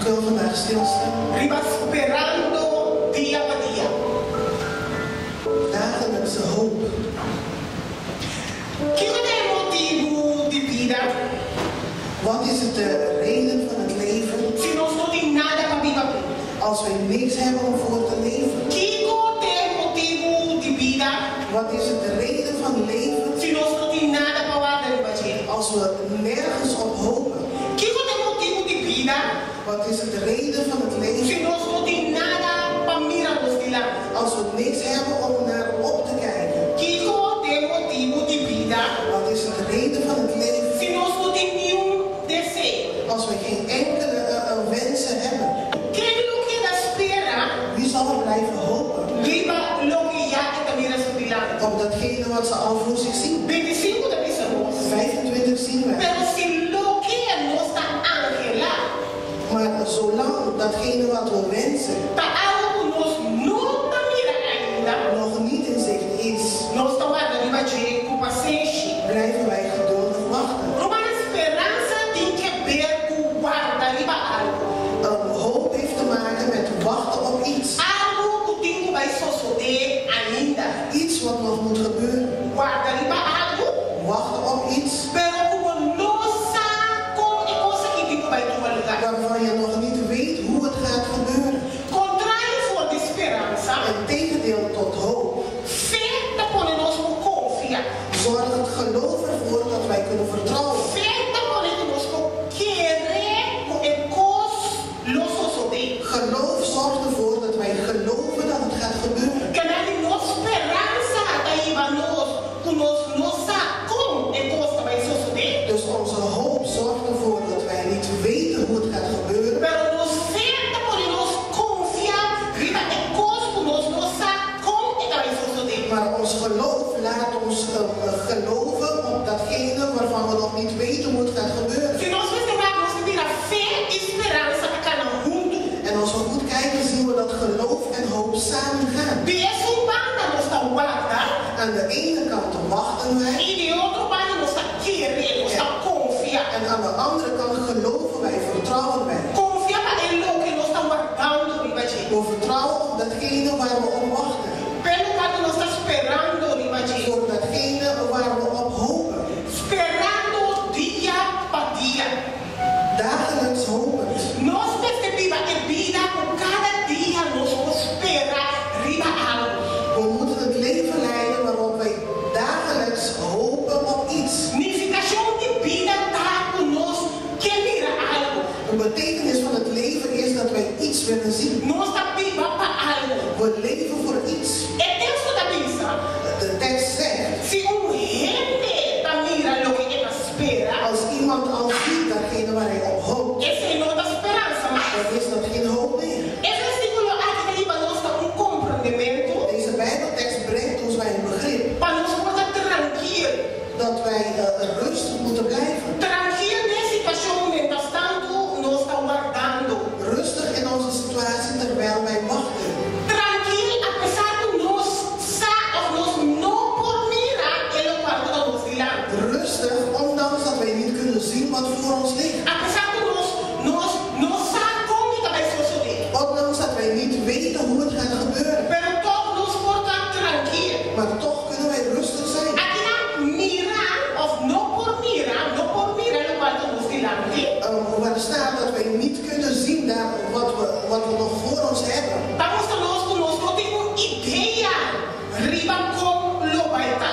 wil vandaag stilstaan. Riba sperando dia pa dia. Dagelijkse hoop. Kiko ta e motibu di bida? Wat is het de reden van het leven Si nos no tin nada pa biba p'e. Als wij niks hebben om voor te leven? Kiko ta e motibu di bida? Wat is het de reden van leven Si nos no tin nada pa warda riba dje. Als we nergens op hopen? Kiko ta e motibu di bida? Wat is het reden van het Si leven nos no tin nada pa mira nos dilanti. Als we niks hebben om naar op te kijken? Kiko ta e motibu di bida? Wat is het reden van het leven Si nos no tin niun deseo. Als we geen enkele wensen hebben? Ken lo keda spera Wie zal er blijven hopen riba loke ya e ta mira su dilanti? Op datgene wat ze al voor zich zien? 25 ta bisa nos. 25 zien wij. Pero si loke nos ta anhelá Maar zolang datgene wat we wensen ta algu ku nos no ta mira ainda, nog niet in zicht is, nos ta warda riba dje ku pasenshi. Blijven wij geduldig wachten. Ruman, speransa tin ke ber ku warda riba algu. Een hoop heeft te maken met wachten op iets. Algu ku tin ku bai sosodé ainda. Iets wat nog moet gebeuren. Warda riba algu, Wachten op iets pero ku bo no sa kon e kos aki tin ku bai tuma lugá. Waarvan je nog niet weet hoe het gaat gebeuren. Kontrario for di speransa, In tegendeel tot hoop, fe ta pone nos por konfia. Zorgt het geloof ervoor dat wij kunnen vertrouwen. Fe ta pone ku nos por kere ku e kos lo sosodé. Geloof zorgt ervoor dat wij geloven dat het gaat gebeuren. Ke men nos speransa ta hiba nos ku nos no sa kon e kos ta bai sosodé. Dus onze hoop zorgt ervoor dat wij niet weten hoe het gaat gebeuren. Pero nos fe ta pone nos konfia riba e kos ku nos no sa kon e ta bai sosodé. Maar ons geloof laat ons geloven op datgene waarvan we nog niet weten hoe het gaat gebeuren. Si nos mester wak, nos ta mira fe i speransa ta kana huntu. En als we goed kijken, zien we dat geloof en hoop samen gaan. Di esun banda nos ta warda. Aan de ene kant wachten wij. I di otro banda nos ta kere, nos ta konfia. En aan de andere kant geloven wij, vertrouwen wij. Konfia pa e loke nos ta wardando riba dje. We vertrouwen op datgene waar we op wachten. Pa loke nos ta sperando riba dje. Voor datgene waar we op hopen. Sperando dia pa dia. Dagelijks hopend. Nos mester biba e bida ku kada dia nos por spera riba algu. We moeten het leven leiden waarop wij dagelijks hopen op iets. Nifikashon di bida ta ku nos ke mira algu. De betekenis van het leven is dat wij iets willen zien. Nos ta biba pa algu. We leven voor iets. E teksto ta bisa. De tekst zegt. Si un hende ta mira loke e ta spera. Als iemand al ziet datgene waar hij op hoopt. Esei no ta speransa mas. Dan is dat geen hoop meer. E versíkulo aki ta hiba nos na un komprondementu. Deze Bijbeltekst brengt ons bij een begrip. Pa nos por ta trankil. Dat wij rustig moeten blijven. Trankil den situashon mientrastantu nos ta wardando. Rustig in onze situatie terwijl wij wachten. Trankil apesar ku nos sa òf nos no por mira e lokual ku ta nos dilanti. Rustig ondanks dat wij niet kunnen zien wat voor ons ligt. Apesar ku nos nos no sa kon e ta bai sosodé. Ondanks dat wij niet weten hoe het gaat gebeuren. Pero tòg nos por ta trankil. Maar toch kunnen wij rustig zijn. Akinan mira òf no por mira, no por mira lokual ta nos dilanti. Waar staat dat wij niet kunnen zien daar wat we nog voor ons hebben. Ta mustra nos ku nos no tin un idea riba kon lo bai ta.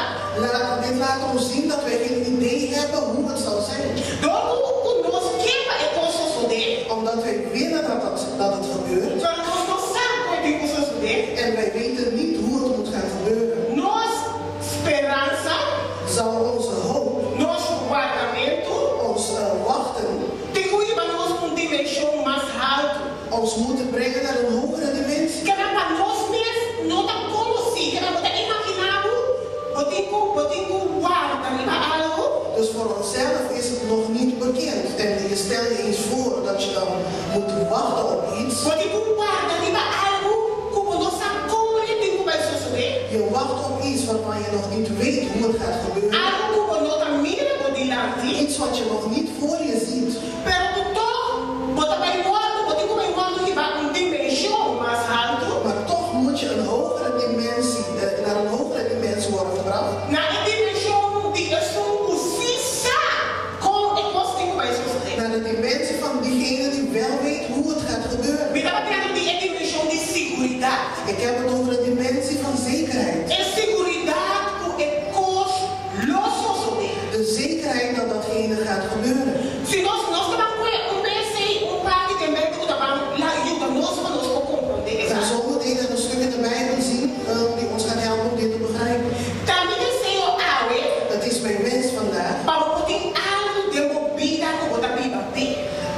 Dit laat ons zien dat wij geen idee hebben hoe het zal zijn. Dor ku nos ke pa e kos sosodé. Omdat wij willen dat het gebeurt. Pero nos no sa kon e tin ku sosodé. En wij weten niet hoe het moet gaan gebeuren. Nos speransa. Zal onze hoop. Nos wardamentu. Ons wachten. Tin ku hiba nos un dimenshon mas haltu. Ons moeten brengen naar een hogere dimensie. Ke men pa nos mes no ta konosí, ke men bo ta imaginá bo, bo tin ku, bo tin ku warda riba algu. Dus voor onszelf is het nog niet bekend. En je stel je eens voor dat je dan moet wachten op iets. Bo tin ku warda riba algu ku bo no sa kon e tin ku bai sosodé. Je wacht op iets waarvan je nog niet weet hoe het gaat gebeuren. Algu ku bo no ta mira bo dilanti. Iets wat je nog niet voor je ziet. Pero ku tòg bo ta bai mòrdu, bo tin ku Ik heb het over de dimensie van zekerheid. E seguridat ku e kos lo sosodé. De zekerheid dat datgene gaat gebeuren. Si nos nos ta ban kue un bes ei un parti den Bijbel ku ta ban la yuda nos pa nos por komprondé We gaan esaki. zo meteen een stuk in de Bijbel zien die ons gaat helpen om dit te begrijpen. Ta mi deseo awe Het is mijn wens vandaag pa bo por tin algu den bo bida ku bo ta biba p'e.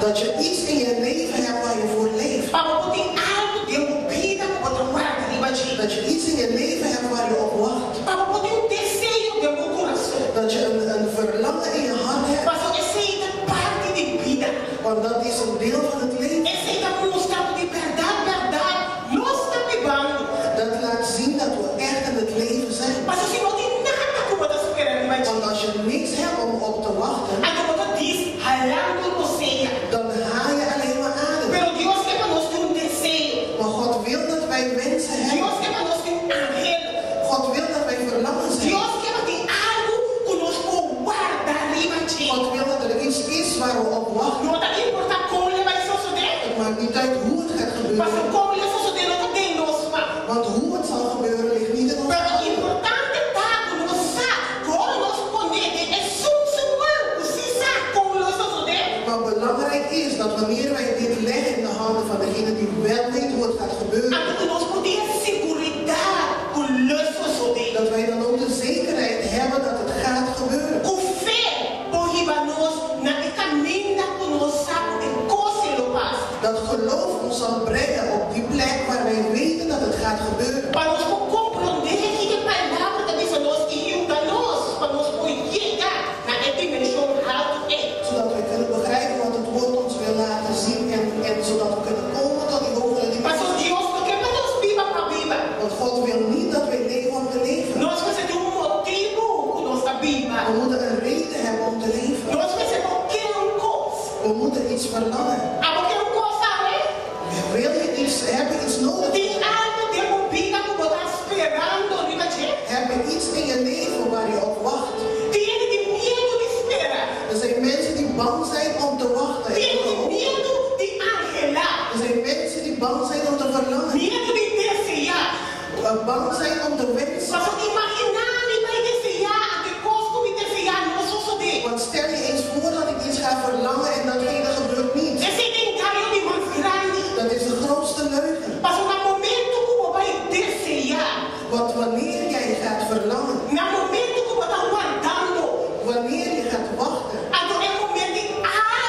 dat je iets in je leven hebt waar je voor leeft. Pa bo por tin algu den bo bida ku bo ta warda riba dje. Dat je iets in je leven hebt waar je op wacht. Pa bo por tin un deseo den bo kurason. Dat je een verlangen in je hart hebt. Pasobra esei ta parti di bida. Want dat is een deel van het leven. Esei ta mustra ku di bèrdat bèrdat nos ta bibando. Dat laat zien dat we echt in het leven zijn. Pasobra si no tin nada ku bo ta spera riba dje. Want als je niks hebt om op te wachten, Anto bo ta dis halando rosea. dan haal je alleen maar adem. Pero Dios ke pa nos tin un deseo. Maar God wil dat wij wensen hebben. Dios ke pa nos tin un anhelo. God wil dat wij verlangens hebben. Dios ke pa tin algu ku nos por warda riba dje. God wil dat er iets is waar we op wachten. No ta importá kon lo bai sosodé. Het maakt niet uit hoe het gaat gebeuren. Pasobra kon lo sosodé no ta den nos man. Want hoe het zal gebeuren ligt niet in ons Pero handen. importante ta ku nos sa ku ora nos pone den esun su man ku si sa kon lo sosodé. Maar belangrijk is dat wanneer wij dit leggen in de handen van degene die wel weet hoe het gaat gebeuren, Anto ku nos por tin e siguridat ku lo sosodé. dat wij dan ook de zekerheid hebben dat het gaat gebeuren. Ku fe por hiba nos na e kaminda ku nos sa ku e kos lo pasa. Dat geloof ons zal brengen op die plek waar wij weten dat het gaat gebeuren. Pa nos por komprondé kiko e Palabra ta bisa nos i yuda nos pa nos por yega na e dimenshon haltu ei. Zodat wij kunnen begrijpen wat het woord ons wil laten zien en zodat we kunnen komen tot die hogere dimensie. Pasobra Dios no ke pa nos biba pa biba. Want God wil niet dat wij leven om te leven. Nos mester tin un motibu ku nos ta biba. We moeten een reden hebben om te leven. Nos mester por ke un kos. We moeten iets verlangen. Abo ke un kos awe? Wil je iets, heb je iets nodig? Tin algu den bo bida ku bo ta sperando riba dje? Heb je iets in je leven waar je op wacht? Tin hende tin miedu di spera. Er zijn mensen die bang zijn om te wachten. Tin hende tin miedu di anhelá. Er zijn mensen die bang zijn om te verlangen. Miedu di deseá. Bang zijn om te wensen. Pasobra imaginá mi bai deseá, anto e kos ku mi deseá no sosodé. Want stel je eens voor dat ik iets ga verlangen en datgene gebeurt niet. Esei ta engaño di mas grandi. Dat is de grootste leugen. Pasobra na momento ku bo bai deseá. Want wanneer jij gaat verlangen. Na momento ku bo ta wardando. Wanneer je gaat wachten. Anto e momento ei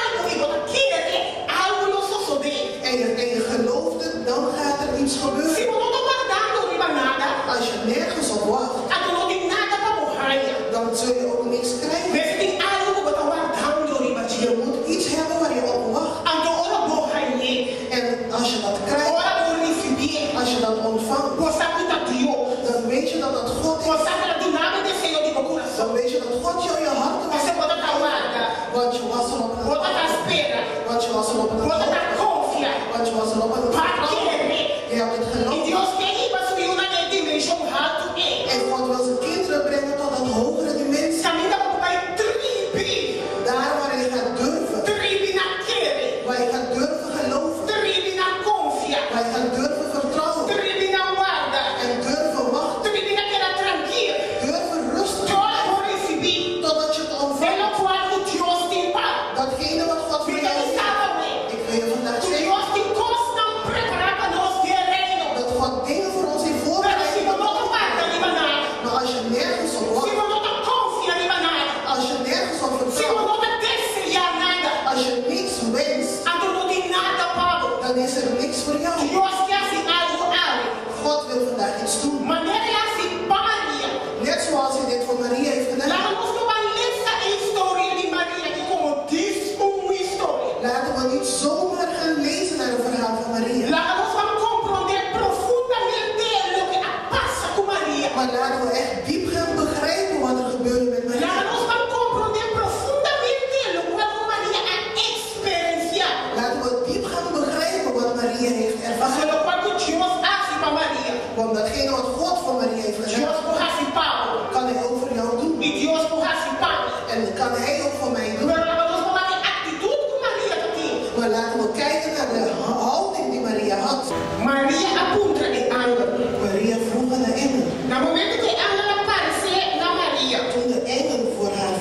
algu i bo ta kere algu lo sosodé. En je gelooft het, dan gaat er iets gebeuren. Si bo no ta wardando riba nada. Als je nergens op wacht. Anto no tin nada pa bo haña. Dan zul je ook niks krijgen. Mester tin algu ku bo ta wardando riba dje. Je moet iets hebben waar je op wacht. Anto ora bo hañ'é. En als je dat krijgt. Ora bo risibié. Als je dat ontvangt. Bo sa ku ta Dios. Dan weet je dat dat God is. Bo sa ku el a duna bo e deseo di bo kurason. Dan weet je dat God jou je hart was. Pasobra bo ta ta warda. Want je was erop aan Bo ta ta spera. Want je was erop aan Bo ta ta konfia. Want je was erop aan Bo a kere. Je hebt het geloofd. I Dios ke hiba su yunan na e dimenshon haltu ei. En God wil zijn kinderen brengen tot dat hogere dimensie. Kaminda bo por bai tribi. Daar waar je gaat durven. Tribi na kere. Waar je gaat durven geloven. Tribi na konfia. Waar je gaat durven vertrouwen. Tribi na warda. En durven wachten. Tribi na keda trankil. Durven rustig Tot bo risibí. Totdat je het ontvangt. E lokual ku Dios tin pa. Datgene wat God voor Mi ta jou bisa heeft. awe. Ik wil je vandaag Ku zeggen. Dios tin kosnan prepará pa nos den e Reino. Dat God dingen voor ons heeft Pero voorbereid. si bo no ta warda riba nada. Maar als je nergens op wacht. Si bo no ta konfia riba nada. Als je nergens op Si bo vertrouwt. no ta deseá nada. Als je niks wenst. Anto no tin nada pa bo. Dan is er niks voor jou. Dios ke hasi algu awe. God wil vandaag iets doen. Manera el a hasi pa Maria. Net zoals hij dit voor Maria heeft gedaan. Laga nos no ban lesa e historia di Maria aki komo dis un historia. Laten we niet zomaar gaan lezen naar het verhaal van Maria. Laga nos ban komprondé profundamente loke a pasa ku Maria. Maar laten we echt diep gaan begrijpen wat er gebeurde met Maria. Laga nos ban komprondé profundamente lokual ku Maria a eksperensiá. Laten we diep gaan begrijpen wat Maria heeft ervaren. Pasobra lokual ku Dios hasi pa Maria. Want datgene wat God voor Maria heeft gedaan. Dios por hasi pa bo. Kan hij ook voor jou doen. I Dios por hasi pa mi. En kan hij ook voor mij doen. Pero laga nos wak e aktitut ku Maria ta tin. Maar laten we kijken naar de houding die Maria had. Maria a puntra e angel.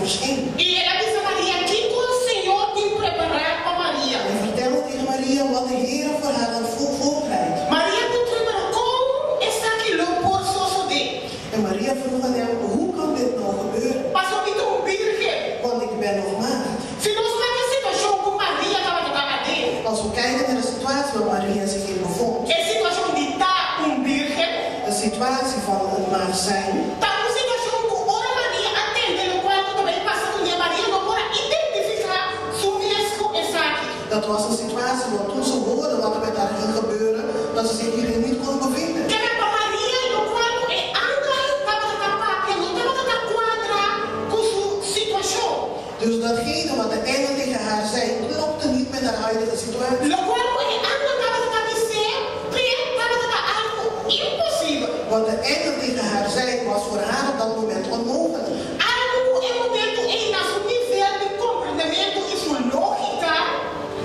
verscheen. I el a bisa Maria kiko Señor tin prepará pa Maria. En hij vertelde tegen Maria wat de Heer voor haar had voorbereid. Maria a puntr'é, Pero kon esaki lo por sosodé? En Maria vroeg aan hem, Hoe kan dit nou gebeuren? Paso mi ta un bírgen. Want ik ben nog maagd. Si nos wak e situashon ku Maria tabata ta aden. Als we kijken naar de situatie waar Maria zich in bevond. E situashon di ta un bírgen. De situatie van een maagd zijn. Ta un situashon ku ora Maria a tende lokual ku ta bai pasa kuné, Maria no por a identifiká su mes ku esaki. Dat was een situatie want toen ze hoorde wat er met haar ging gebeuren, dat ze zich hierin niet kon bevinden. Keda pa Maria lokual ku e angel tabata ta papia no tabata ta kuadra ku su situashon. Dus datgene wat de engel tegen haar zei klopte niet met haar huidige situatie. Lokual ku e angel tabata ta bis'é p'e tabata ta algu imposibel. Wat de engel tegen haar zei was voor haar op dat moment onmogelijk. Algu ku e momentu ei na su nivel di komprendementu i su lógika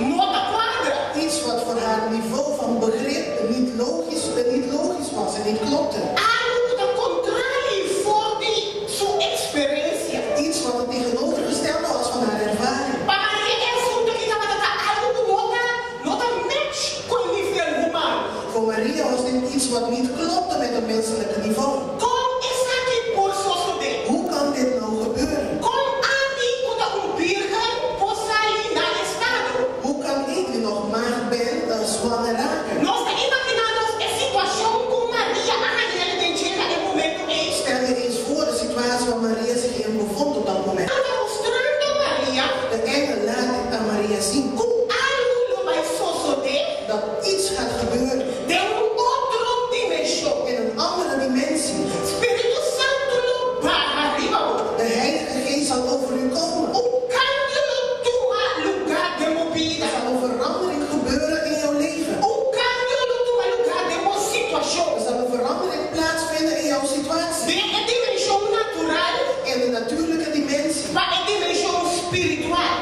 no ta kuadra. Iets wat voor haar niveau van begrip niet logisch, niet logisch was en niet klopte. Algu ku ta kontrali for di su eksperensia. Iets wat het tegenovergestelde was van haar ervaring. Pa Maria e asuntu aki tabata ta algu ku no ta no ta match ku e nivel humano. Voor Maria was dit iets wat niet klopte met het menselijke niveau. Kon esaki por sosodé? Hoe kan dit nou gebeuren? Kon ami ku ta un bírgen por sali na estado? Hoe kan ik die nog maagd ben zwanger raken? Nos ta imaginá nos e situashon ku Maria a hañ'é den dje na e momentu ei. Stel je eens voor de situatie waar Maria zich in bevond op dat moment. Ta mustrando Maria. De engel laat aan Maria zien. Ku algu lo bai sosodé. Dat iets gaat gebeuren. Den un otro dimenshon. In een andere dimensie. Spiritu Santu lo baha riba bo. De Heilige Geest zal over u komen. Un kambio lo tuma lugá den bo bida. Er zal een verandering gebeuren in jouw leven. Un kambio lo tuma lugá den bo situashon. Er zal een verandering plaatsvinden in jouw situatie. Den e dimenshon natural. In de natuurlijke dimensie. Pa e dimenshon spiritual.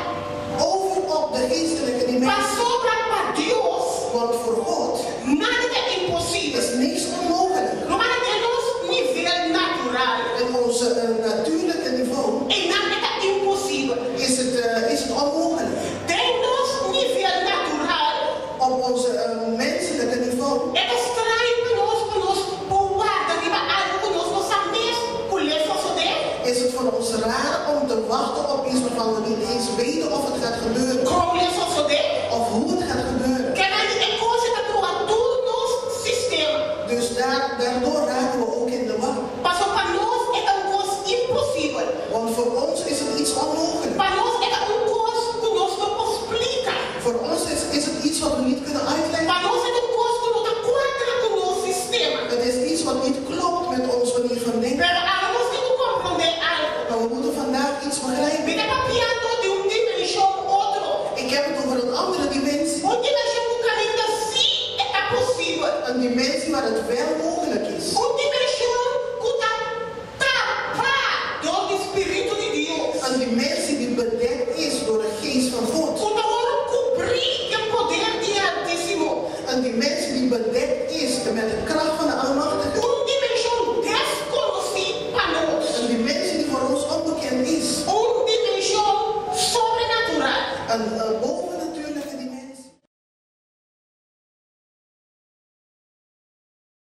Over op de geestelijke dimensie. Pasobra pa Dios. Want voor God. Nada ta imposibel. Is niks onmogelijk. Ruman den nos nivel natural. In onze natuurlijke niveau. Einan e ta imposibel. Is het is het onmogelijk. Den nos nivel natural. Op onze menselijke niveau. E ta straño pa nos ku nos por warda riba algu ku nos no sa mes ku l'e sosodé. Is het voor ons raar om te wachten op iets waarvan we niet eens weten of het gaat gebeuren. Kon l'e sosodé. Of hoe het gaat gebeuren. Keda di e kos e ta proba tur nos sistema. Dus daar daardoor raken we ook in de war. Paso pa nos e ta un kos imposibel. Want voor ons is het iets onmogelijk. Pa nos e ta un kos ku nos no por splika. Voor ons is is het iets wat we niet kunnen uitleggen. Pa nos e ta un kos ku no ta kuadra ku nos sistema. Het is iets wat niet klopt met onze manier van denken. Pero awe nos tin ku komprondé algu. Maar we moeten vandaag iets begrijpen. Mi ta papiando di un dimenshon otro. Ik heb het over een andere dimensie. Un dimenshon ku kaminda sí e ta posibel. Een dimensie waar het wel mogelijk is. Un dimenshon ku ta tapá dor di spiritu di Dios. Een dimensie die bedekt is door de geest van God. Ku ta wòrdu kubrí ku e poder di e Altísimo. Een dimensie die bedekt is met de kracht van de Almachtige. Un dimenshon deskonosí pa nos. Een dimensie die voor ons onbekend is. Un dimenshon sobrenatural. Een.